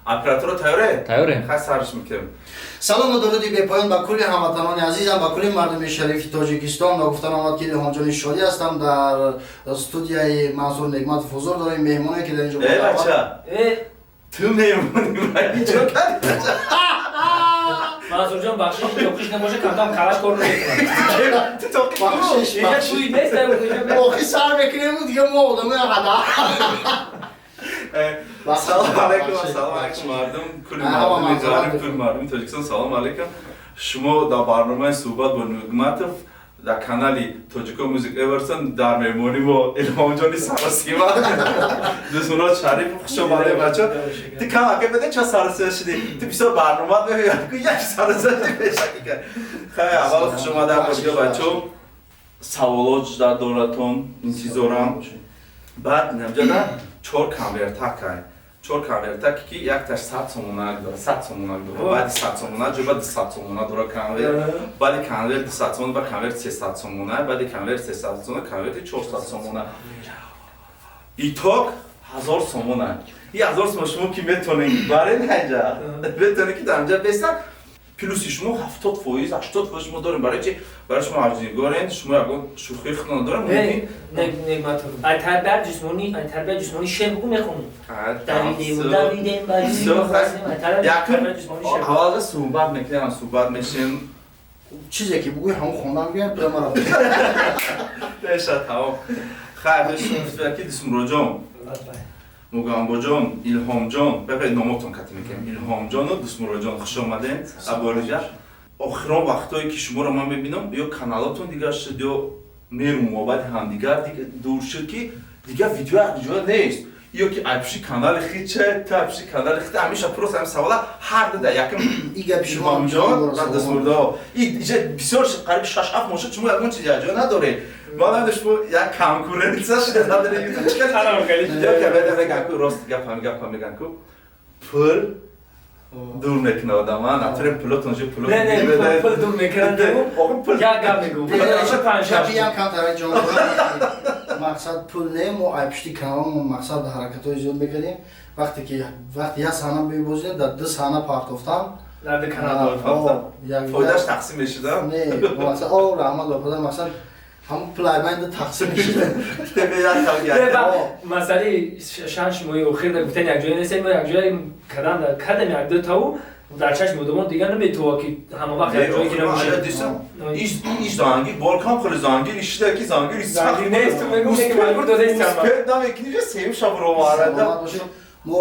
Оператора тайёре? Тайёре. Хай, сарш мекунем. Салому дуруди бепоён ба кулли ҳамватанони азизам, ба кулли мардуми шарифи Тоҷикистон. Ва гуфтан омад, ки Илҳомҷони Шодӣ ҳастам, дар студияи Мансур Негматов ҳузур дорем. Меҳмоне, ки дар инҷо Э, бача, Э, ту меҳмони ма чо кардӣ? Мансурҷон, бахшиш, тоқиш набоша, камтам калаш кор намекунад. Ту тоқи Бахшиш. Инҷа туи нест, инҷа. Охи, сар мекунем, дига мо одамои ҳада. Салом алейкум, салом алейкум, мардум, кулли Ҳама мардуми мазарат. ғариб, кулли мардуми Тоҷикистон, салом алейкум. Шумо дар барномаи «Суҳбат бо Нугматов» дар канали Тоҷико Мюзик Эверсон, дар меҳмонӣ мо Илҳомҷони Саросима, Дӯстмурод Шарипов. Хуш омадед, бачо. Ту камака беде, чо саросима шудӣ? Ту бисёр барнома меояд, ку як саросима шудӣ пешакӣ кар. Хай, аввал хуш омада бошига, бачо. Саволот доратон, интизорам. Баъд инамҷода чор конвертакай, чор конвертак, ки якташ 100 сомонак дора, 100 сомонак дора, баъди 100 сомона ҷоба 200 сомона дора конверт, баъди конверт 200 сомона ба конверт 300 сомона, баъди конверт 300 сомона конверти 400 сомона, итог 1000 сомона. И 1000 сомона шумо ки метонед барен ҳаҷа, метонед ки дар инҷа бесан. Плюси шумо 70%, 80% шумо дорем. Барои чи? Барои шумо ҳаҷнигорен, шумо ягон шӯхии худтон дорем, мумкин. Негматов, ай тарбият ҷисмонӣ, ай тарбият ҷисмонӣ шеър бугу, мехонем. Давидем, давидем, ба Якум аввалда суҳбат мекунем, суҳбат мешем. Чизе ки бугӯи, ҳамон хондан биям, пирамара. Беша, тамом. Хайр, ки Дисмуроҷон, Мугамбоҷон, Илҳомҷон, бепе номотон кати мекунем. Илҳомҷону Дусмуроҷон, хуш омадем. Абориҷа, охирон вақтое ки шуморо ман мебинам, ё каналотон дигар шуд, ё меру муҳобати ҳамдигар дур шуд, ки дигар видео якҷоя нест, ё ки айпши канали хиче, ту айпши канали хиче. Ҳамеша просто ҳамин савола ҳар ду да якм. И гапи шумо. Илҳомҷон ва Дусмурдо, и иҷа бисёр шуд, қариби 6-7 моҳ шуд, шумо ягон чиз якҷоя надоред. Ман намедонам, шумо як конкуренция шуда надоред ютуб чӣ кардед? Ё ки меган ку, рост гап, ҳами гап меган ку, пул дур мекунад одама, натуре пулотон же пуло. Не, не, пул дур мекунад. Пул. Як гап мегӯм. Гапиам камтар ҷон, мақсад пул не, мо айпишти каналмо, мақсад ҳаракатҳои зиёд мекардем. Вақте ки вақти як саҳна мебозидем, дар ду саҳна партофтам. Дар ду канал. Фоидаш тақсим мешуда? Не, мақсад, о, раҳмат ба падар, мақсад, ҳамон пул айбайнда тақсим мешуда. Масъалаи 6 моҳи охир гуфтан, якҷоя нестем, мо якҷоя кадан кадам, як ду таву дар чашми одамон дигар наметова, ки ҳама вақт якҷоя ки набошем. Иш зангир боркам, хеле зангир ишида, ки зангир. Зангир нест, мегум, ки маҷбур додаистам. Намекунӣ, сеюм шаб роварада. Мо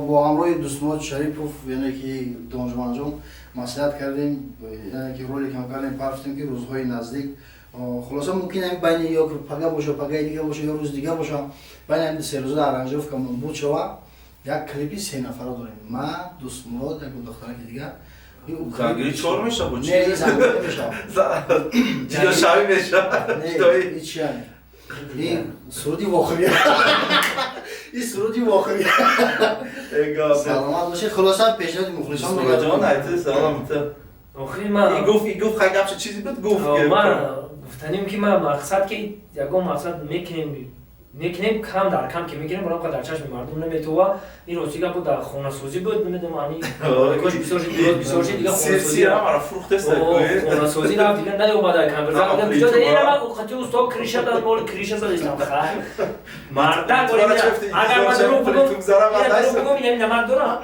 бо ҳамроҳи Дӯстмурод Шарипов, яъне ки донишманҷон, маслиҳат кардем, яъне ки роликам кардем, партофтем, ки рӯзҳои наздик, хулоса, мумкин ҳамин байни ё пага боша, пагаи дига боша, ё рӯзи дига боша, байни ҳамин 3 рӯза аранжировкамон буд шава, як клипи се нафара дорем: ман, Дӯстмурод, як духтараки дигар. Зангири чор меша бо чи? Не, зангири меша. Ҷудошавӣ меша. Не, ичи, и суруди вохӯрӣ, и суруди вохӯрӣ. Саломат бошед. Хулоса, пешниҳоди мухлисон. Ҷон, айти салом ту. Охи, ман И гуфт, и гуфт, хай, гапша чизи буд, гуфт. Ман гуфтанем, ки ман мақсад, ки ягон мақсад мекунем, кам дар кам ки мекунем, барам дар чашми мардум наметова. Ин рости гап буд, дар хонасозӣ буд, намедонам, ани кош бисёр шид, бисёр шид, дига хонасозӣ рафт, дига наёмада камберза куҷо ина қати усто криша дар моли криша задистам. Хай, мардак, агар ман дурӯғ бугум, инами намак дорам,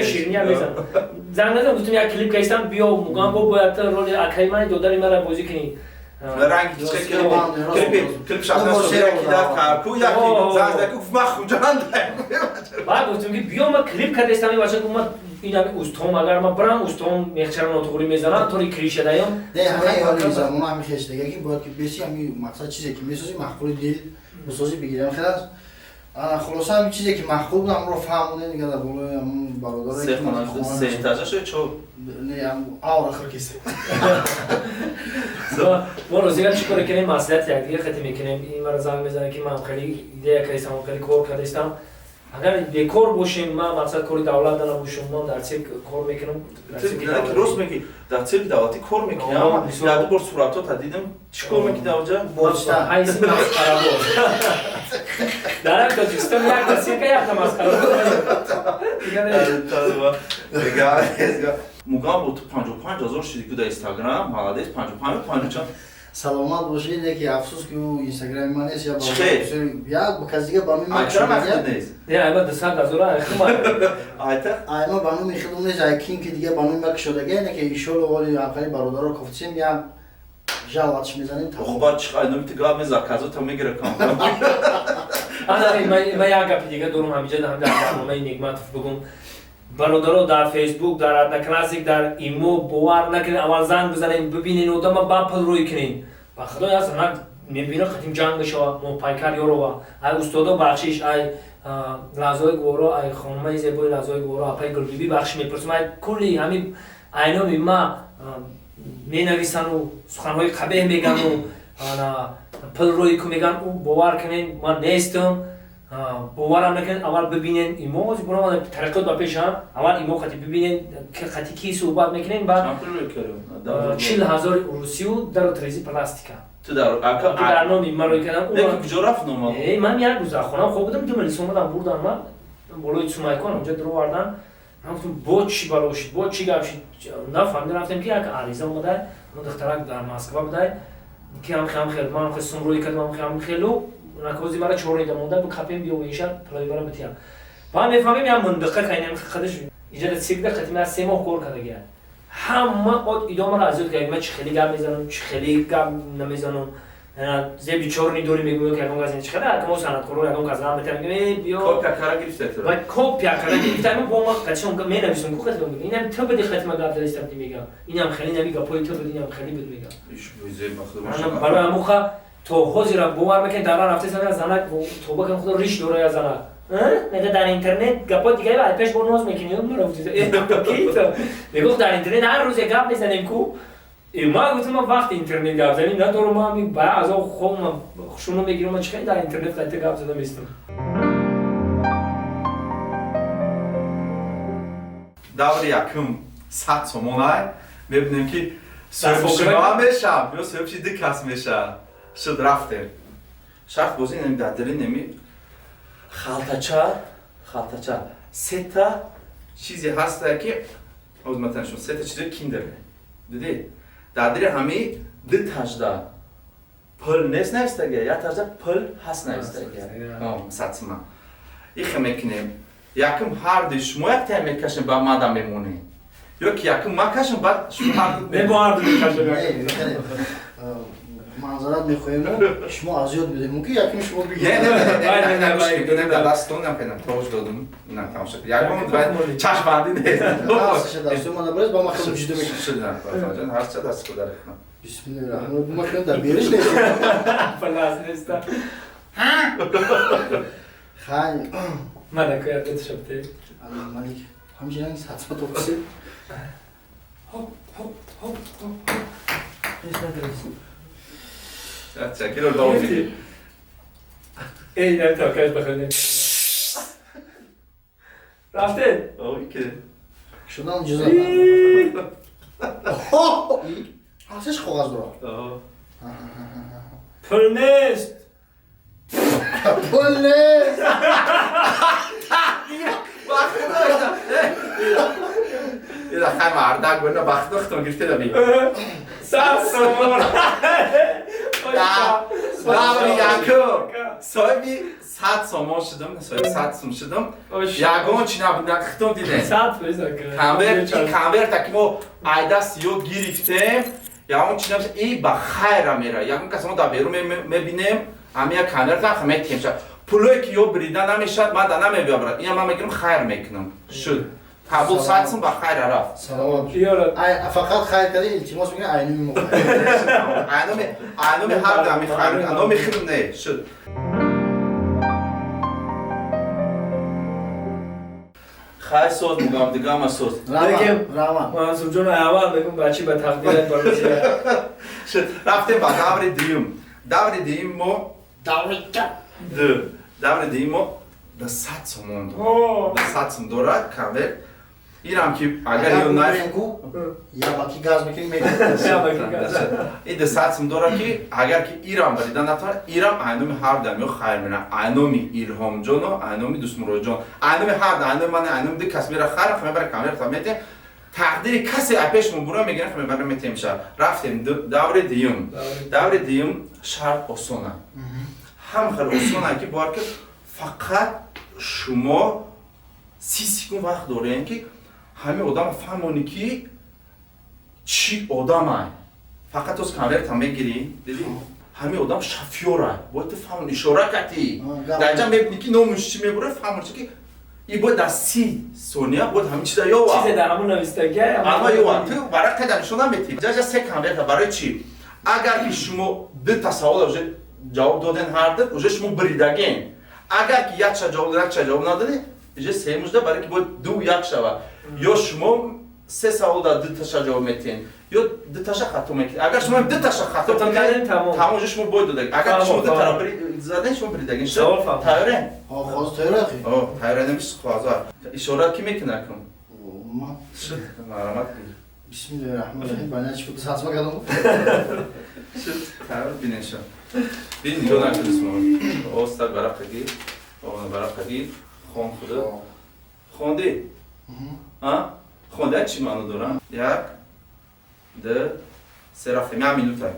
ширинӣ мезанам. Занг назам, гуфтам, як клип кастам, биё, мугам бо бояд роли акаи мани, додари мара бозӣ кунӣ. Ранги клип, клип шахсан яки дар карку, яки занг зад, гуфт, ман Хуҷанд. Баъд гуфтам, ки биё, ман клип кардастам, ин бача гуфт, ман инами устом, агар ман бирам, устом мехчара нотуғрӣ мезанам, тори криша даём. Не, ҳамаи ҳоли замона ҳами хеш дига, ки бояд ки беси ҳами мақсад, чизе ки месозӣ, маъқули дил бисозӣ, бигирам хел аст. Хулоса, ҳами чизе ки маъқул буд, ҳамро фаҳмонем, дига дар болои ҳамун бародаре. Се хона, се этажа шуд, чо? Не, авра хир кисе. Мо рӯзига чӣ коре кунем, маслиҳати якдига хати мекунем. Ин мара занг мезанад, ки ман хеле идея кардистам, хеле кор кардистам, агар бекор бошем, ман мақсад кори давлат набошам, ман дар цирк кор мекунам. Рост меги, дар цирки давлатӣ кор мекунӣ? Як бор суратҳота дидам. Чӣ кор мекунӣ дар оҷа? Ҳайси масхарабоз. Дар Тоҷикистон як цирка, як масхара. Дига мугам бо ту 55 000 шиди ку дар Инстаграм, молодец, 55 панҷ чанд. Саломат бошед, не ки афсӯс ки ӯ инстаграми ман нест, я Чӣ? як кас дига ба номи ман Айча кушода. вақт нест. Не, айма 200 000 айхума. Айта Айма ба номи худам нест, ай кин ки дига ба номи ман кушодага, не ки иншолло оли ҳамкори бародаро кофтсем, я жалватш мезанем, тамом. Хуб, чӣ ай номи ту гап меза, казо мегира кам. Ана ман як гапи дига дорум ҳамиҷа дар барномаи Нигматов бигум. Бародаро, дар Фейсбук, дар Одноклассник, дар Имо бовар накунед, аввал занг бизанед, бибинед одама, ба пул рӯй кунед. Ба худо, я занак мебина, қатим ҷанг мешава, мо пайкар ёрова. Ай устодо бахшиш, ай лаҳзаҳои гуворо, ай хонумаи зебои лаҳзаҳои гуворо, апаи Гулбибӣ бахшиш мепурсам. Ай кулли ҳами айноми ма менависану суханҳои қабеҳ мегану пул рӯй ку меган, ӯ бовар кунед, ман нестам. Боварам накунед, аввал бибинед имо тариқот ба пешам, аввал имо қати бибинед, қати ки суҳбат мекунед, баъд Чанд пул рӯй кардем? 40 000 урусию дару трези пластика. Ту дар ака Ту дар номи ман рӯй кардам. Не, куҷо рафт нома? Ман як рӯз дар хонам хоб будам, ду милис омадан бурдан, ман болои Сумайкон онҷа дуровардан. Ман гуфтам, бо чӣ бало шид, бо чӣ гап шид, нафаҳмида рафтем, ки як ариза омадай, мо духтарак дар Москва будай, ки ҳам хел хел ман хел сум рӯй кардам, ҳам хелу наковози мара чор монда, бикапем, биё иша пулои мара битиям. Ба мефаҳмем, я мундиқа кайнем хадаш иҷада циркда қатим аз 3 моҳ кор кардагия. Ҳама от идомара аз ёд кард, ман чӣ хеле гап мезанам, чӣ хеле гап намезанам. Зеби чорни дори мегӯям, ки ягон кас чӣ хеле мо санъаткоро ягон кас гап метавонем, мегӯем, биё Копия кара гирифта ту. Ва копия кара гирифта, мо бо ма қатишон менависам, ку қатишон инам ту биди, қатима гап задистам, ди мегам. Инам хеле нами гапои ту буд, инам хеле буд мегам. Иш зеба худо. Барои амуха то ҳозира бовар мекунед, дар рафта занак тоба кан, худо риш дора, я занак. Мега, дар интернет гапо дигари ай пеш бо ноз мекунӣ, мара гуфти, ки ту? Мегуфт, дар интернет ҳар рӯз як гап мезанем ку. Ман гуфтам, ман вақти интернет гап занӣ надорам, ман ба азоб хом хушуно мегирам, ман чӣ дар интернет қайта гап зада местам. Даври якум 100 сомонай, мебинем ки соҳибшима мешам ё соҳибши ду кас меша. Шуд, рафтем. Шарт бозӣ неми дар дили неми халтача сета чизе ҳаста, ки оз матан шумо сета чизе киндер дидӣ, дар дили ҳами ду тажда пул нест навистага, як тажда пул ҳаст навистага, 100 сима. Ихе мекунем, якум ҳарду шумо яктая мекашем, ба мада мемонем, ё ки якум ман кашам, баъд шумо ҳарду? Не, бо ҳарду мекашем. Не, хеле манзарат мехоҳем, шумо аз ёд бидем, мумкин якум шумо Не, бигиред. не, не, Вай, не, не, вай, гӯш кунед, вай. Дастон нам кардам, тош додум, на, тамошо. Ягон чашмбандӣ нест. Дасташа дасту мана барез, ба ман хеле ҷиддӣ мекунам. Шуд, на, Фарҳонҷон, ҳарча даст худа рехтам. Бисмиллоҳи раҳмони ма хеле дар бериш нест. Палас неста. Хай. Мана кӯя бетшабте. Малик ҳамчунин 100 сима тоқси. Хоп, хоп, хоп, хоп. Нест, надорис. Чакиро давом. Эй, не такаш бахане. Рафте? Ой, ки. Шудан ҷуза. Ҳасиш коғаз дорад. Пул нест. Пул нест. Ила хай мардак бина бахто хитон гирифте да би. 100 сомон. Даври якум. Соҳиби 100 сомон шудам, соҳиби 100 сом шудам. Ягон чи набуд, хитон дидем. 100%. Конверт, ин конверта ки мо айдаст ё гирифтем, ягон чи набуд, и ба хайра мера. Ягон кас мо дар берун мебинем, ҳами як конверта ха метиҳем. Пулое ки ё бирида намешавад, ман да намебиёбарад. Ина ман мегирам, хайр мекунам. Шуд. Қабул, 100 сом ба хайра рафт. Саломат. Ёра. Ай фақат хайр кардӣ, илтимос мекунам, айнуми мо. Айноми ҳар дами хайр, номи худам не, шуд. Хай соз мугам, дигама соз. Раван, раван. Мансурҷон, аввал мегум, бачи ба тақдират барои. Шуд. Рафтем ба даври дуюм. Даври дуюм мо Даври ду. Даври дуюм мо да 100 сомон дорад. Да 100 сом дорад конверт. Ирам ки агар ё най я баки газ мекунем и 200 сум дора ки агар ки ирам барида натавонад, ирам айноми ҳар дам ё хайр мера, айноми Илҳомҷону айноми Дӯстмуроҷон, айноми ҳар дам, айноми ман, айноми ду кас мера хайр, мебара камера та мете. Тақдири касе апеш мубура мегирем, мебара метемша. Рафтем даври дуюм. Даври дуюм шарт осона. Ҳам хеле осона ки бояд ки фақат шумо 30 секунд вақт дорем ки ҳамин одам фаҳмонӣ ки чӣ одамай. Фақат оз конверта мегирӣ, дидӣ? Ҳамин одам шофёрай. Бояд ту фаҳмонӣ, ишора кардӣ. Дар инҷа мебинӣ ки номуш чӣ мебура, фаҳмонӣ ки и бояд дар 30 сония бояд ҳамин чиза ёва. Чизе дар ҳамон навистагӣ. Ама ёва. Ту варақа дар нишон наметӣ. Ҷаҷа се конверта барои чӣ? Агар ки шумо ду та савола уже ҷавоб доден ҳар ду, уже шумо бридаген. Агар ки якча ҷавоб доден, якча ҷавоб надоден, уже сеюмужда барои ки бояд ду як шава. Ё шумо се савол дар ду таша ҷавоб метиҳен, ё ду таша хато мекунед. Агар шумо ду таша хато кунед, тамом уже шумо бой додаг. Агар шумо ду тараф заден, шумо бридаген. Тайёрен? Ҳозир тайёр. О, тайёр намиш хозир. Ишора ки мекунад кун? Ма. Шуд, марҳамат кун. Бисмиллоҳир раҳмонир раҳим. Бана чӣ куд сатма кардам. Шуд, тайёр бинеша. Бин нигоҳ накун шумо. Оста варақа гир, варақа гир, хон худат. Хонди? А? Хонда чӣ маъно дорам? 1 2 3 рафтем. 1 минута.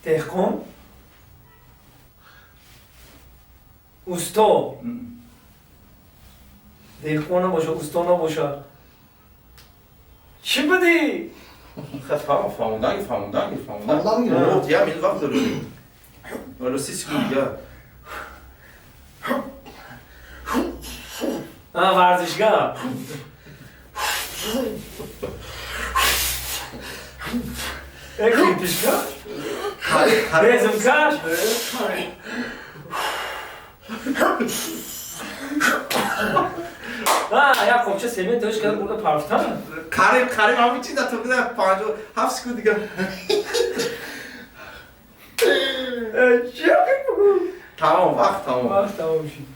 Деҳқон, усто, деҳқон набоша, усто набоша. Чӣ будӣ? Фаҳмонданги, фаҳмонданги, фаҳмонданги. 1 минут вақт дорем. Вало 30 секунд дигар. Варзишгар. Кирпичкаш? Резумкаш? Як қопча семент тош карда бурда парфтан. Қариб, қариб ҳамин чиз дар то 57 секунд дигар. Чӣ бигӯ? Тамом, вақт тамом. Вақт тамом шуд.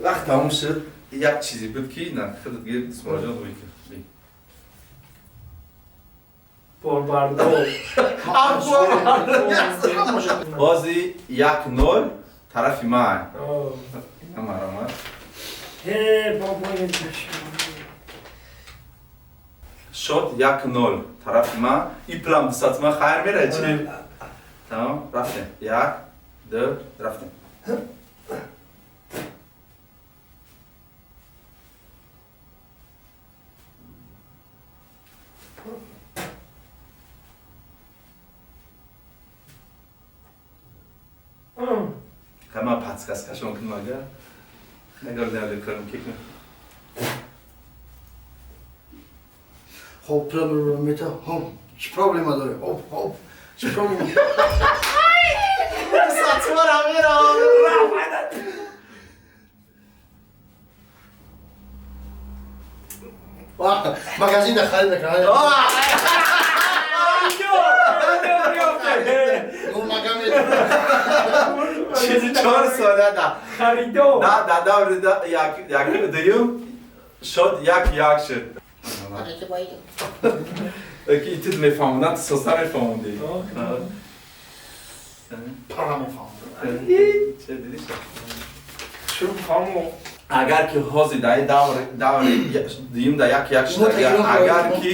Вақт тамом шуд. Як чизе буд ки на худат гир Дӯстмуроҷон гӯй ки. Борбардор. Бози 1-0 тарафи ман. Марҳамат. Шод 1-0 тарафи ман. И план 200 ман хайр мера чӣ? Тамом, рафтем. 1 2 рафтем. Ҳама подсказкашон кунам агар. Агар далел кунам ки кунам. Хоб, проблема мета, хоб, чӣ проблема дорӣ? Хоб, хоб, чӣ проблема? Сатмара мерам. Магазин да харид мекунам. Чизи 4 сония да. Харидо. Да, да, даври да, як дуюм шод 1-1 шуд. Ки итид мефаҳмонад, соса мефаҳмондӣ. Пара мефаҳмондам. Чӣ дидӣ шо? Чун фаҳмо. Агар ки ҳозир дар даври дуюм да 1-1 шуд, агар ки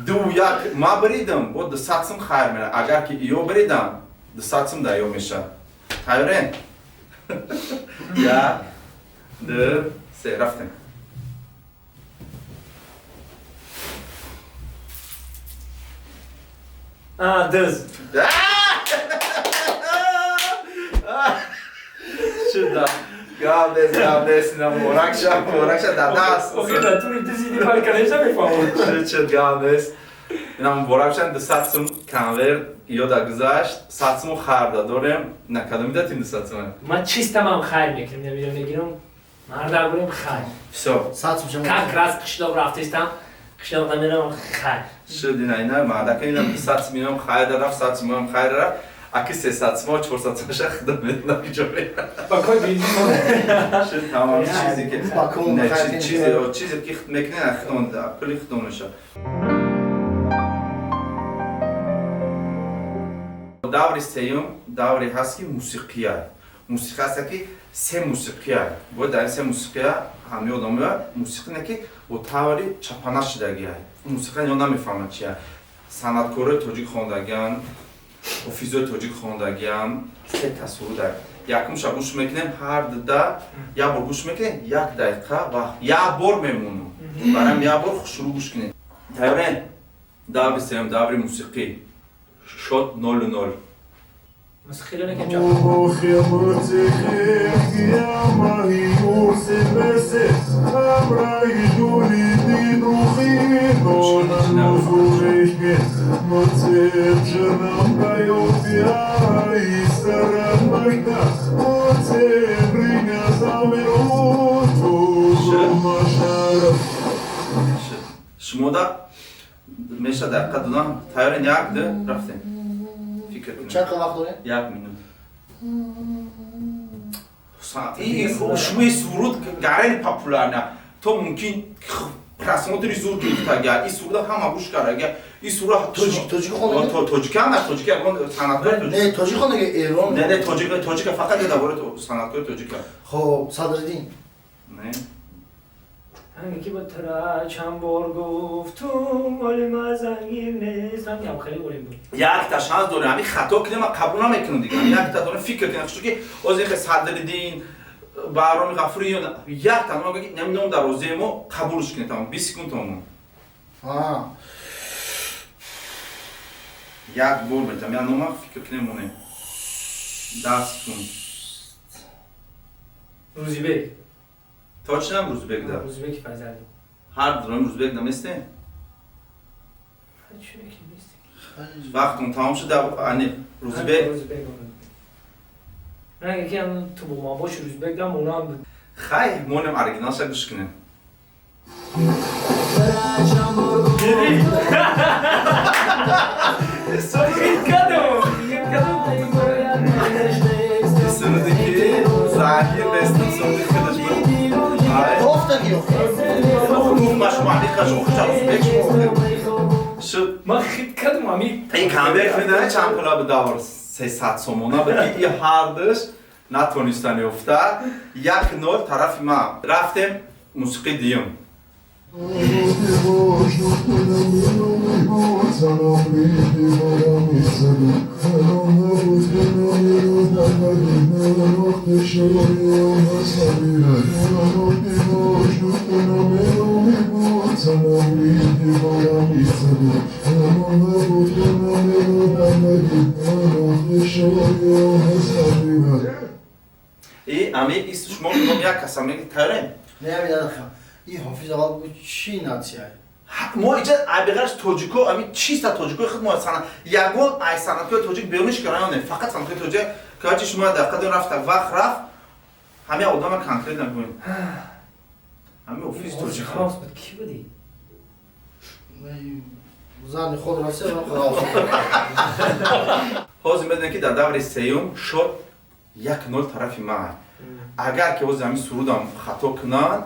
2-1 ма бридам, бо 200 сум хайр мера. Агар ки ё бридам, 200 сум да ё меша. Тайёрен? 1 2 3 рафтем. Дыз. Шуда. Гап нест, гап нест. Ина муборак ша, муборак ша дар даст. Охир дар тури дызиди ман конечно мефаҳмам. Шуд, шуд, гап нест. Ина муборак ша, 200 сум конверт ёда гузашт, 100 сум харда дорем. На кадом датим 200 сум? Ман чистамам хайр мекунам, намедонам мегирам. Марда бурем хайр. Всё. 100 сум шумо. Как раз қишлоқ рафтистам, қишлоқ намерам хайр. Шуд ина ина мадака ина 200 миллион хайр рафт, 100 миллион хайр рафт. Аки 300 мо 400 ша худам медонам ки ҷо мерам. Ба кой бензин шуд тамом чизе ки чизе чизе ки худ мекунед худон пули худон мешавад. Даври сеюм давре ҳаст ки мусиқия. Мусиқа ҳаст ки се мусиқия. Бояд дар ин се мусиқия ҳамаи одамоя мусиқӣ не ки бо таври чапана шудагия. Мусиқа ё намефаҳмад чия. Санъаткорои тоҷик хондагиан, ҳофизои тоҷик хондагиан, се та суруда. Якумша гӯш мекунем, ҳар дуда як бор гӯш мекунем, як дақиқа ва як бор мемонам. Барам як бор шурӯъ гӯш кунем. Тайёрен? Даври сеюм, даври мусиқӣ. Шот 0-0. Шумо да меша дақиқа дудам тайёрен як ду рафтем. Чанд вақт дорем? Як минут. Шумо суруд гарен популярна. То мумкин просмотри зуд гирифтага. Ин суруда ҳама гӯш карага. Ин суруда тоҷик хонда? Тоҷик ҳам на, тоҷик ягон санъаткори тоҷик. Не, тоҷик хонда Эрон. Не, не, тоҷик, тоҷик фақат дар бораи санъаткори тоҷик. Хоб, Садриддин. Не. Ҳамин ки ба тара чанд бор гуфтум, вале ман зангир нестам. Ям хеле олим буд. Якта шанс дорем, ҳамин хато кунем, ман қабул намекунам дигар. Якта дорем фикр кунем, чунки оз ин Садриддин, Баҳроми Ғафурӣ якта ном ки намедонам дар розии мо қабулш кунем, тамом 20 секунд тамом. Як бор метам, я нома фикр кунем монем. 10 секунд. Рӯзибек. Точно Рӯзбек да. Рӯзбек Файзалӣ. Ҳар дурам Рӯзбек наместе? Вақтон тамом шуд, ани Рӯзбек. Ранге ки ам ту бо ман боши Рӯзбек да монам. Хай, монем оригиналша гӯш кунем. Суруде ки Заҳир нестам, суруди худаш буд. Ман хит кардам ами. Ин камбек медонед чанд пула буд давр? 300 сомона буд ки и ҳардуш натонистан ёфта. 1-0 тарафи ман. Рафтем мусиқии дуюм. И ами ис шумо ном як каса меги тайёрем? Не, ами надахам. И ҳофиз аввал буд чӣ натсия? Мо иҷа айбиғарш тоҷико, ами чиста тоҷикои худ мо сана ягон ай санъаткори тоҷик беруниш карда не, фақат санъаткори тоҷик. Короче, шумо дақиқа дон рафта вақт рафт, ҳами одама конкрет нагӯем. Ҳами офис тоҷик. Ки буди? Зани худ рафта, ман худ. Ҳозир медонем ки дар даври сеюм шод 1-0 тарафи ман. Агар ки ҳозир ҳамин сурудам хато кунанд,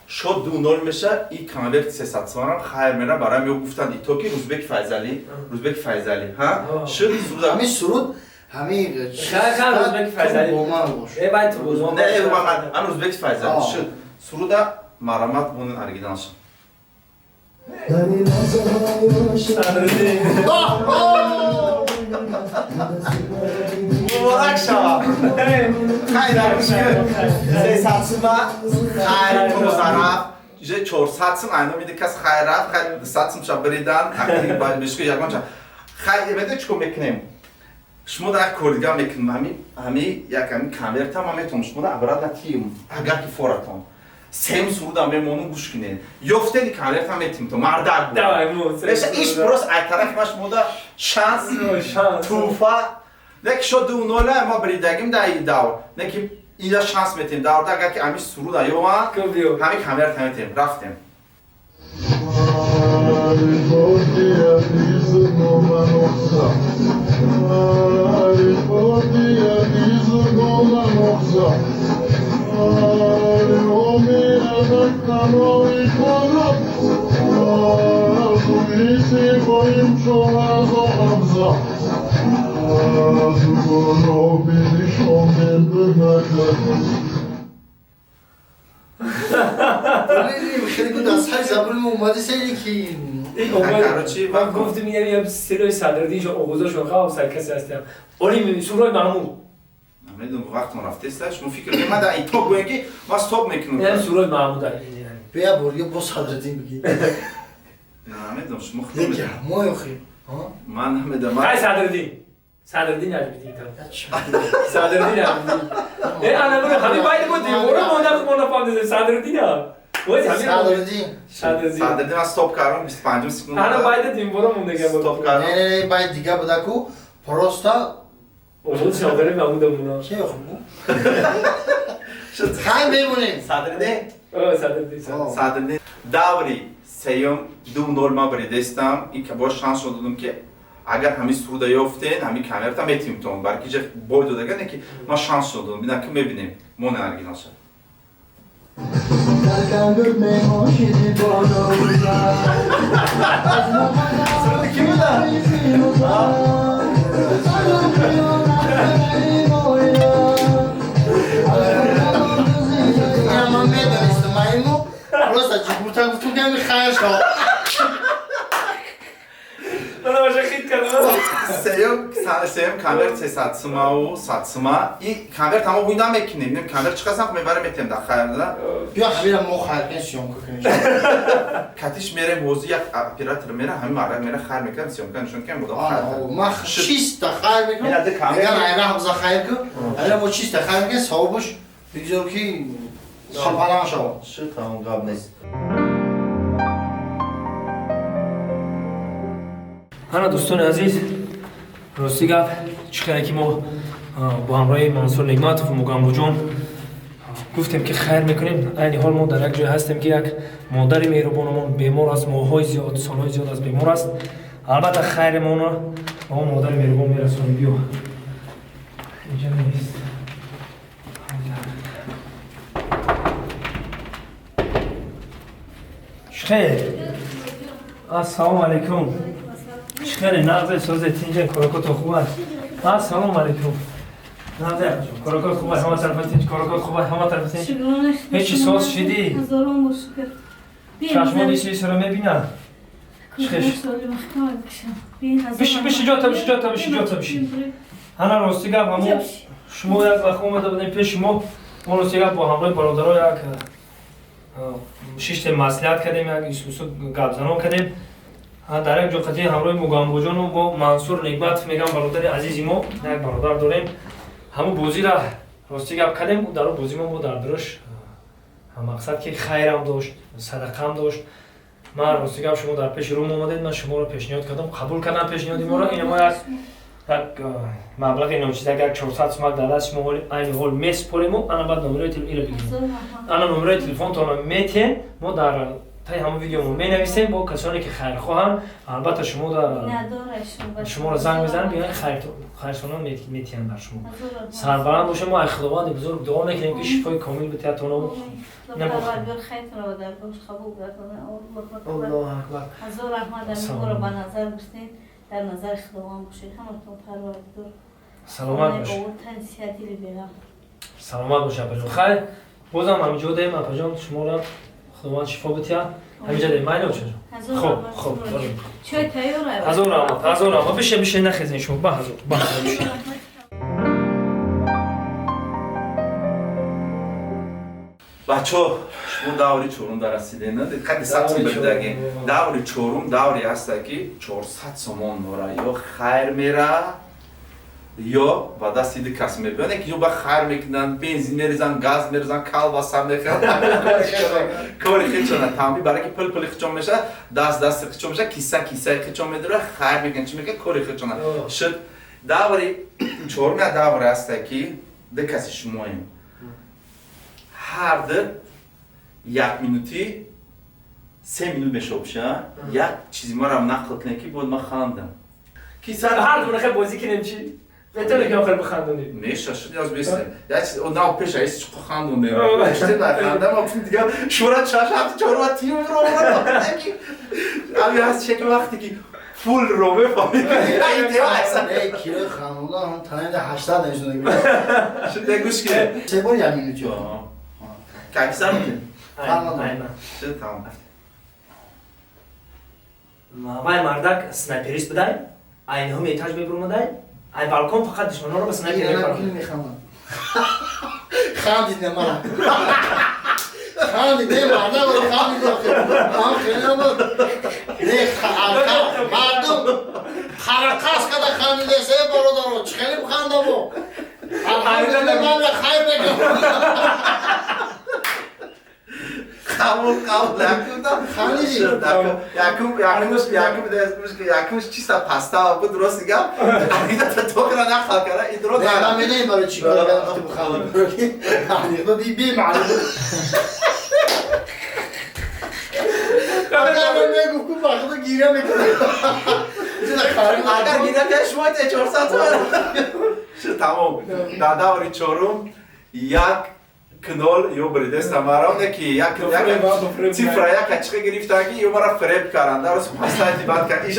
шод 2-0 меша, и конверт 300 сомонам хайр мера барам ё гуфтанд ито ки Рӯзбек Файзалӣ, Рӯзбек Файзалӣ, ҳа? Шуд суруд ҳамин суруд ҳамин хайр Рӯзбек Файзалӣ бо ман бош. Э бай ту бо ман. Не, ман Рӯзбек Файзалӣ шуд. Суруда марамат бонен оригинал шуд. Муборак шавад. Хайр 300 сума хайр то зараф. Иже 400 сум айно миди кас хайр рафт, хайр 200 сум ша бридан, акти бешку ягон ча. Хайр медонед чӣ кор мекунем? Шумо дар як кор дигар мекунем. Ҳами як ҳами конверта ман метавонам шумо дар обратно тием, агар ки форатон. Сем суруда мемонум гӯш кунед. Ёфтеди конверта метим то мардак буд. Давай, мо. Иш просто ай тарафи ма шумо да шанс, туҳфа. Не ки шод 2-0 ма бридагим дар ин давр. Не ки ина шанс метем даврда агар ки ҳамин суруда ёванд, ҳамин конверта метем. Рафтем. من گفتم اینم سلوی صدردین شو آغوزاشون خواب سر کسی هستم. اولی سورای محمود. نمیدونم وقتون رفته است شما فکر کنید من در این توپ گویم که ما استاپ میکنم. اینم سورای محمود یعنی. بیا برو با صدردین بگی. نمیدونم شما خودتون. یکی ما یخی. من نمیدونم. خی صدردین. صدردین عجبی صدردین عجبی. انا برو همین باید بود برو مادر ما نفهمیدم صدردین ها. صدردین صدردین من استاپ کردم 25 секунд. انا باید دیم برو مونده که استاپ کردم. نه نه باید دیگه بوده کو просто اون شاغره محمودمونا. چه خوب خیلی میمونیم. صدردین صدردین صدردین даври сеюм 2-0 ма бридестам ин ки бош шанс додам ки агар ҳамин суруда ёфтен ҳамин камерата метимтон барки ҷа бой додага не ки ма шанс додам бина ки мебинем мо не оригинал шад. Суруда ки буда? Ман медонистам маиму просто ҷигурта гуфтум ки ҳамин хайр шав. Сеюм камер 300 сумаву 100 сума. И камер тамом бӯй намекунем. Нем камер чӣ қасам мебарем метем дар хайр да. Биё ҳамира мо хайр кунем съёмка кунем. Катиш мерем ҳозир як оператор мера ҳамин мардак мера хайр мекунам съёмка нишон кунем будам хайр. Ма чиста хайр мекунам. Меган айра ҳабза хайр кун. Айра мо чиста хайр мекунем савобаш бигзор ки шампанам шавад. Шуд тамом гап нест. Ана дӯстони азиз, рости гап чӣ хеле ки мо бо ҳамроҳи Мансур Нигматов Мугамбоҷон гуфтем ки хайр мекунем. Айни ҳол мо дар як ҷой ҳастем ки як модари меҳрубонамон бемор аст, моҳҳои зиёд, солҳои зиёд аст бемор аст. Албатта хайремонро ба он модари меҳрубон мерасонем. Биё инҷа нест. Хел ассалому алайкум. Хеле нағзе созе тинҷен корокото хуб аст. Ассалому алайкум. Нағзе корокот хуб аст, ҳама тарафа тинҷ, корокот хуб аст, ҳама тарафа тинҷ. Ҳеҷ соз шидӣ? Ҳазорон бор шукр. Чашмони сисро мебинад. Биши, биши, ҷота биши, ҷота биши, ҷота биши. Ҳана рости гап ҳамо шумо як вақт омада будем пеши мо, мо рости гап бо ҳамроҳи бародаро як шиштем маслиҳат кардем, як исусу гапзанон кардем. Дар як ҷо қатъи ҳамроҳи Мугамбоҷону бо Мансур Нигматов мегам бародари азизи мо, як бародар дорем. Ҳамун бозира рости гап кардем, дар он бози мо бо дар дуруш мақсад ки хайрам дошт, садақам дошт. Ман рости гап шумо дар пеши рӯм омадед, ман шуморо пешниҳод кардам, қабул кардам пешниҳоди моро. Ин мо як маблағи ночизак, як 400 сумак дар даст шумо айни ҳол месупорему, ана баъд номерои инро бигирем. Ана номерои телефонтонро метиҳем, мо дар таи ҳамон видеомо менависем бо касоне ки хайрхоҳанд. Албатта шуморо занг мезанем, биён хайрсонон метиҳанд бар шумо. Сарбаланд бошем, мо ай Худованди бузург дуо мекунем ки шифои комил битиҳад тоно. Аллоҳу акбар. Ҳазор раҳмат, моро ба назар гирифтед, дар назари Худованд бошед, ҳаматон Парвардигор. Саломат бошед. Саломат бошед апаҷон. Хайр, бозам ҳаминҷо даем апаҷон, шуморо Худованд шифо битиҳад. Ҳаминҷо даем, майли очаҷон. Хоб, хоб. Чой тайёр аст. Ҳазор раҳмат, ҳазор раҳмат. Бишед, бишед, нахезен шумо. Ба ҳазор, ба ҳазор бишед. Бачо, шумо даври чорум дар расидед, на? Қадди 100 сом бедаги. Даври чорум даври ҳаста ки 400 сомон дора. Ё хайр мера, ё ба дасти ду кас мебиёд, ки ё ба хайр мекунанд, бензин мерезанд, газ мерезанд, колбаса мехӯранд. Кори хечона тамби барои ки пул пули хечон мешавад, даст дасти хечон мешавад, киса кисаи хечон медорад, хайр мекунанд, чӣ мекунанд, кори хечона. Шуд даври чорум як давре ҳаста ки ду каси шумоем. Ҳар ду як минути 3 минут мешобша, як чизи марам нақл кунед, ки бояд ман хандам. Ки сар ҳар ду бозӣ кунем чӣ? Метавонӣ ки охир бихандонӣ? Меша, шуд яз бесте. Як чиз нав пеша ис чӣ хандонем. Чизе нахандам, а пул дигар шура чаш ҳафт чорва тим ро ки ами аз чек вақте ки пул ро мефаҳмӣ. Не, килои хандондан ҳам танаи 80 нешуд. Шуд гӯш ки. Се бор як минут ё. Как сар мекунӣ? Айман. Шуд тамом. Вай мардак снайперист будай, айниҳо этаж мебуромадай, ай балкон фақат душманонро ба снайпер мепаронад. Хандид не мара. Хандид не мардак хандид. Ам хеле буд. Не мардум ҳаракас када хандиде се бародаро чӣ хеле хандамо. Алҳамдулилла ман хайр мекунам. Қабул якум хандиди. Якум якум якум чиста паста буд рост гап. Анекдота токра нақл кара идро Не, ман медонем барои чӣ кор кардам ки бихандам. Анекдот бемаъно буд. Агар мегуфт ку вақто гиря мекунад. Агар гиря кунад шумо 400 сомон. Шуд тамом. Дар даври чорум як кнол ё бридеста маро не ки як цифра як ачиқа гирифта ки ё мара фиреб каранд. Дар рӯз пастайти бад кард. Иш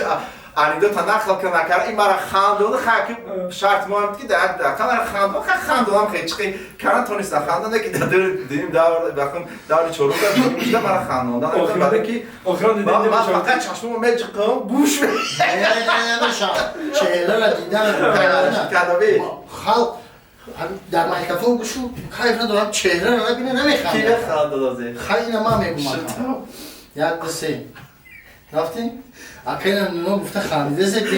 анекдота нақл накард. Ин мара хандон ха ки шарт моам ки дар як дақиқа мара хандон ха хандонам хе чиқи каран тониста хандон ки дар дим давр бахм даври чорум дар дим мара хандондан баъд ки ман фақат чашмамо меҷиқам гӯш Не, чеҳрара дидан кадаби халқ дар микрофон гӯшу кайф надорам чеҳрара набина намехандам. Ки механдад озе? Хай ина ман мегумам. Як ду се. Рафтем? Ака ина нуно гуфта хандиде се ки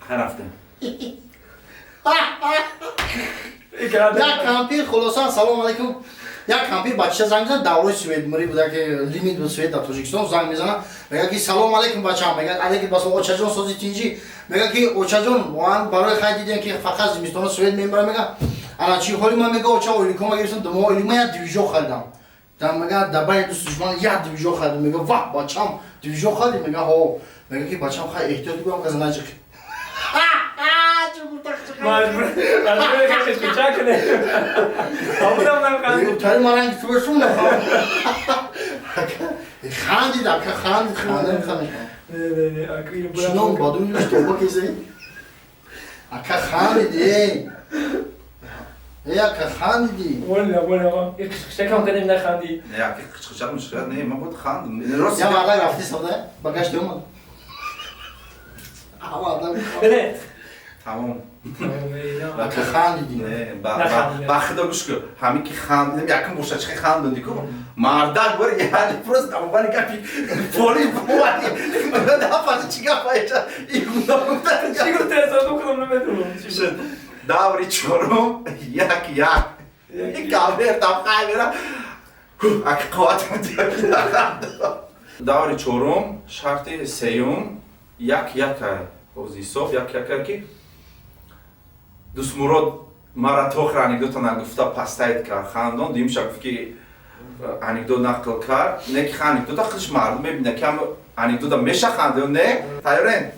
рафтем. Як кампир хулоса салом алейкум. Як кампир бача занг мезанад, даврои свет мурӣ буда ки лимит буд свет дар Тоҷикистон занг мезанад, мегӯяд ки салом алейкум бачаам, мегӯяд алейкум басалом очаҷон сози тинҷӣ, мегӯяд ки очаҷон ман барои хай дидем ки фақат зимистона свет мебарам, мегӯяд ана чӣ ҳоли ман мегӯяд оча ойликома гирифтам, ду моҳ ойлик ман як движок харидам. Дар мегӯяд дар байни дӯсту душман як движок харидам, мегӯяд ваҳ бачам движок харидӣ, мегӯяд ҳо, мегӯяд ки бачам хай эҳтиёт бигӯям каза наҷиқ. Хандид ака хандид хандид хандид. Чунон ба дунёш тоба кезе. Ака хандид эй. Эй ака хандиди. Воля воля. Қичқичакам кардем наханди. Не ака қичқичак мушкилат не, ман бояд хандам. Рост. Я мардак рафти савда, ба гашт омад. Ама Не. Тамом. Ака хандиди. Не, ба худо гӯш кун. Ҳамин ки хандидем, якум боша чӣ хандонди ку? Мардак бор яъне просто амбани гапи поли бовари. Нафаҳмидам чӣ гап аиша. Игуна гуфта. Чӣ гуфта эсо кунам намедонам. Шуд. Даври чорум як як. Ин кавер там хай мера. Ака қувват диёки. Даври чорум шарти сеюм як як ай. Ози ҳисоб як як ай ки Дӯстмурод мара тохир анекдота нагуфта пастайт кард хандон, дуюмша гуфт ки анекдот нақл кард, не ки анекдота худш мардум мебинад ки анекдота меша ханде ё не? Тайёрен?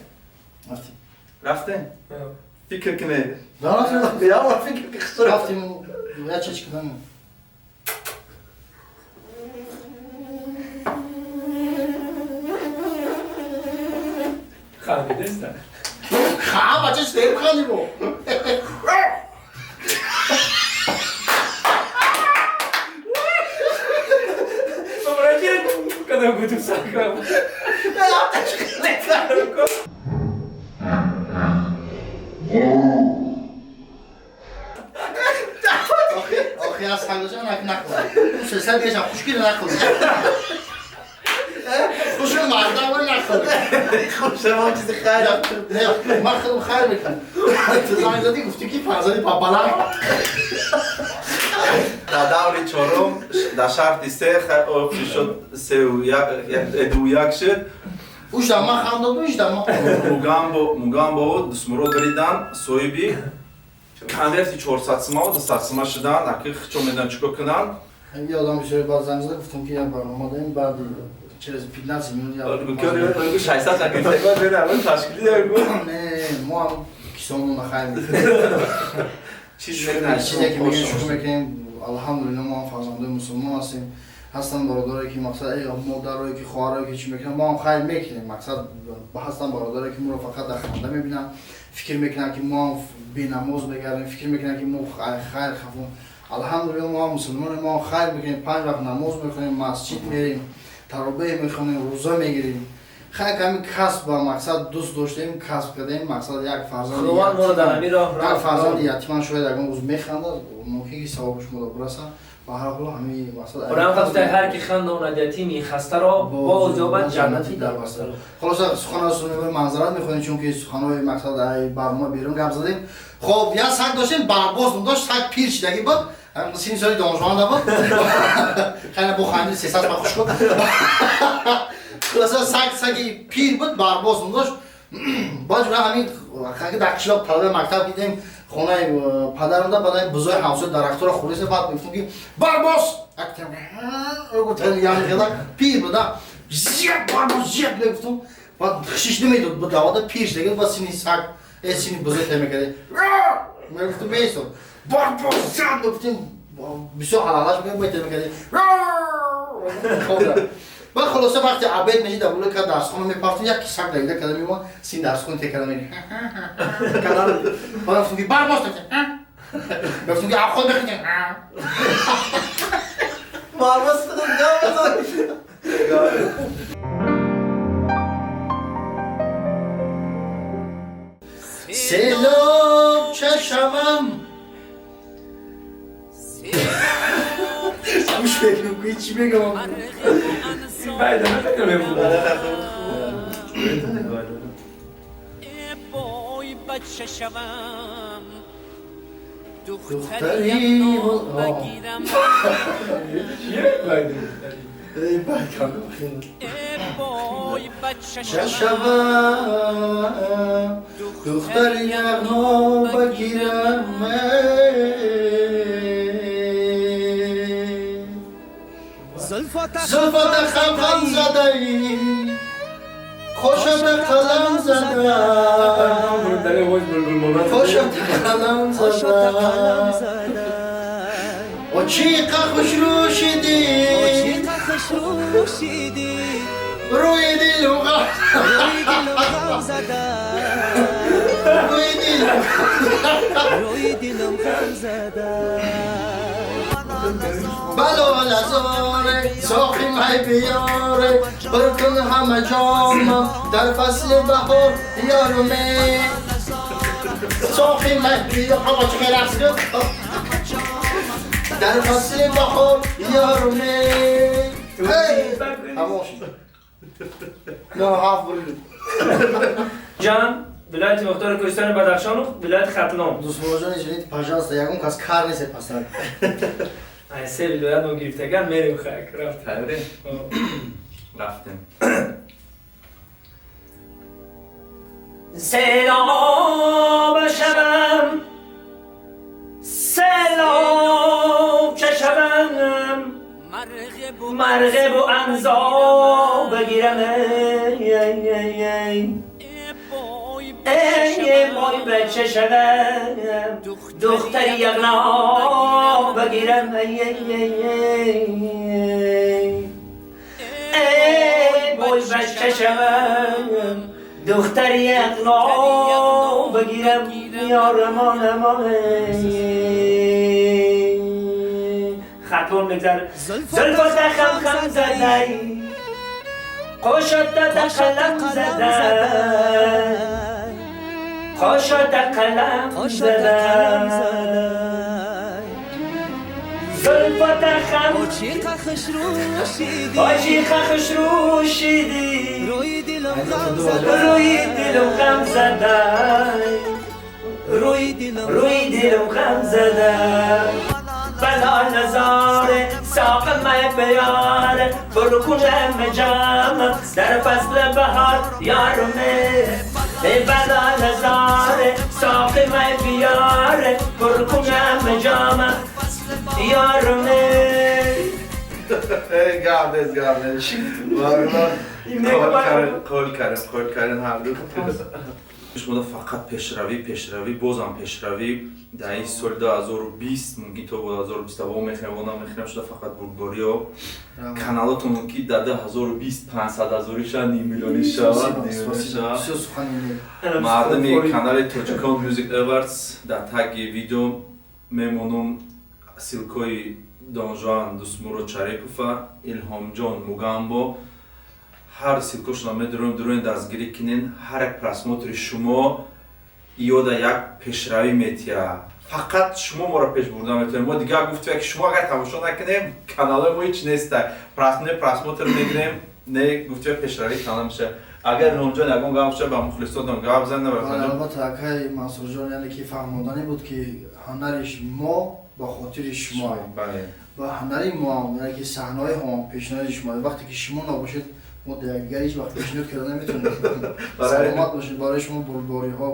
Рафтем? Фикр кунед. Я фикр ки рафтем, я чеч кунам. Хандидеста. Ха, бача чӣ хандибо? Охи аз хандашам нақл. Сесад дигашам хушкил нақл. Хушкил мардам нақл. Хушам чизи хайр. Не, ман худам хайр мекунам. Ту занг задӣ гуфтӣ ки фарзанди папалак. Дар даври чорум дар шарти се шуд сеу ду як шуд. Ушда ман хандоду ушда ман. Мугамбо Дӯстмурод бридан соҳиби конверти 400 сима ва 200 сима шудан. Аки хичо медонанд чӣ кор кунанд. Я одам бисёр баъд занг зада гуфтам ки як барнома дорем, баъд через 15 минут я Гу 600 та гирифта гу ташкили дар гу. Не, мо ҳам кисомон хайр мекунем. Чизе ки мегӯем шукр мекунем. Алҳамдулилло, мо ҳам фарзандои мусулмон ҳастем. Ҳастанд бародаре ки мақсад модарое ки хоҳарое ки чӣ мекунанд, мо ҳам хайр мекунем. Мақсад ҳастанд бародаре ки моро фақат дар ханда мебинанд, фикр мекунанд ки мо ҳам бенамоз мегардем, фикр мекунанд ки мо хайр хафон. Алҳамдулилло, мо ҳам мусулмонем, мо ҳам хайр мекунем, панҷ вақт намоз мехонем, масҷид мерем, таробеҳ мехонем, рӯза мегирем. Хайр, ҳамин касб ба мақсад дӯст доштем, касб кардем, мақсад як фарзанди як фарзанди ятиман шояд ягон рӯз механдад, мумкин ки савобаш мода бирасад. Ба ҳар ҳол ҳамин мақсад Қуръон гуфта ҳар ки хандонад ятими хастаро, боз ёбад ҷаннати дарбастаро. Хулоса, суханро манзарат мехонем, чунки суханҳои мақсад ай барнома берун гап задем. Хоб, як саг доштем, барбоз дошт, саг пир шидагӣ буд, сини соли донишманда буд. Хеле бо ханди сесад ба хуш буд. Хулоса, саг саги пир буд, барбоз дошт. Баъд ҷура ҳамин дар қишлоқ талаби мактаб дидем, хонаи падарам да баъд бузои ҳамсоя дарахтора хӯриса, баъд мегуфтем ки барбоз пир буда, зият барбоз зият мегуфтум, баъд хишиш намедод, бу давода пир шидаги, баъд сини саг сини бузои та мекард, мегуфтум меистод, барбоз зият мегуфтем, бисёр ҳалалаш мекард. Баъд хулоса вақте обед мешид, абуло ка дарсхона мепартем, як саг давида када меомад, син дарсхона текада мери. Баъд гуфтум ки барбоз, гуфтум ки абход мехӯрем. Барбоз худам. Селоб чашамам. Гӯш мекунам, ки чӣ мегам. Духтари чашавам, духтари яғно багирам. Зулфата хам задаи, хошата қалам зада, хошата қалам зада, очиқа хушрӯ шидӣ, рӯи дилу ғам зада, рӯи дилу ғам зада. Балол азоре соқи май биёре, биркун ҳама ҷомам дар фасли баҳор ёруме. Соқи май биёр, ҳама чӣ хел рақс кун дар фасли баҳор ёруме. Тамом шуд. Не, ҳафт бурид. Ҷан, вилояти Мухтори Кӯҳистони Бадахшону вилояти Хатлон. Дӯстмуроҷон, извините, пожалуйста, ягон кас кар нест пасар. Ай се вилоят мо гирифтаган мерем хак рафтем. Рафтем. Селоб шавам, селоб чашавам, марғибу анзо бигирам. Эй мой бача шавам, духтари яғно бигирам. Эй мой бача шавам, духтари яғно бигирам. Ёрмон амон хатлон мегзар. Зулфата хам хам задай, қошата қалам задай, қошата қалам задай, зулфата хам очиқа хушрӯ шидӣ, рӯи дилам ғам задай, рӯи дилам ғам задай. Бало назоре соқи май биёре, буркунам ҷамам дар фасли баҳор ёруме. Бало назоре соқи май биёре, буркунам ҷамам ёруме. Гап нест, гап нест. Қол кардем, қол кардем ҳарду. Шумо фақат пешравӣ, пешравӣ, бозам пешравӣ. Дар ин соли 2020, мумкин то 2020 во мехӯрем, во намехӯрем, шуда фақат бурдбориё. Каналотон мумкин дар 2020 500 ҳазорӣ шавад, ним миллионӣ шавад. Мардуми канали Тоҷикон Music Awards, дар таги видео мемонум ссылкои Донжуан Дусмурод Шарипова, Илҳомҷон Мугамбо. Ҳар ссылкошона медурем, дуроин дастгирӣ кинен. Ҳар як просмотри шумо ёда як пешравӣ метиҳад. Фақат шумо моро пеш бурда метавонед. Мо дигар гуфтем, ки шумо агар тамошо накунем, каналҳои мо ҳеч неста. Не просмотр мегирем, не гуфтем пешравии канал меша. Агар Илҳомҷон ягон гап боша, ба мухлисотон гап зан. Албатта, акай Мансурҷон, яъне ки фаҳмоданӣ буд, ки ҳунари мо ба хотири шумо ва ҳунари моам, яъне ки саҳнаҳои ҳам пешниҳоди шумо. Вақте ки шумо набошед, мо дигар ҳеҷ вақт пешниҳод карда наметавонем. Саломат бошед. Барои шумо бурдбориҳо,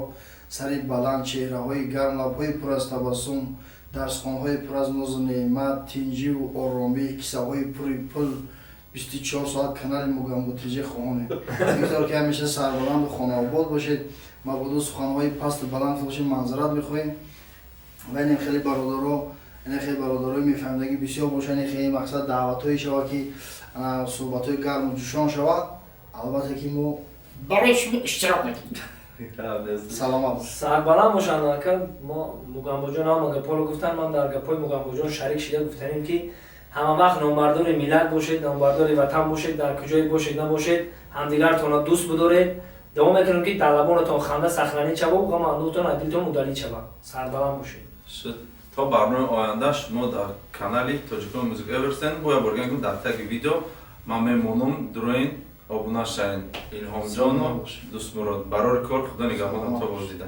сари баланд, чеҳраҳои гарм, лабҳои пур аз табассум, дарсхонҳои пур аз нозу неъмат, тинҷиву оромӣ, кисаҳои пури пул, 24 соат канали Мугамбо ТЖ хоҳонем. Бигзор ки ҳамеша сарбаланду хонаобод бошед. Мабодо суханҳои пасту баланд бошед, маъзарат мехоҳем. Ва инем хеле бародаро, ине хеле бародарои мефаҳмидагӣ бисёр бошад, ине хеле мақсад даъватҳое шавад, ки суҳбатҳои гарму ҷӯшон шавад. Албатта ки мо барои шумо иштирок мекунем. Саломат бош. Сарбаланд бошанд. Ака, мо Мугамбоҷон ҳама гапҳоро гуфтан, ман дар гапҳои Мугамбоҷон шарик шида гуфтанем, ки ҳама вақт номбардори миллат бошед, номбардори ватан бошед, дар куҷое бошед набошед, ҳамдигартонро дӯст бидоред. Дуо мекунем, ки дар лабонатон ханда сахранӣ шавад, ғаму андӯҳтон аз дилтон удалить шавад. Сарбаланд бошед. То барномаи оянда шумо дар канали Тоҷикон Music Эверстен. Боя борган, дар таги видео ман мемонам, дуроин обуна шавед. Илҳомҷону Дустмурод, барори кор, худо нигаҳбонам, то боздида.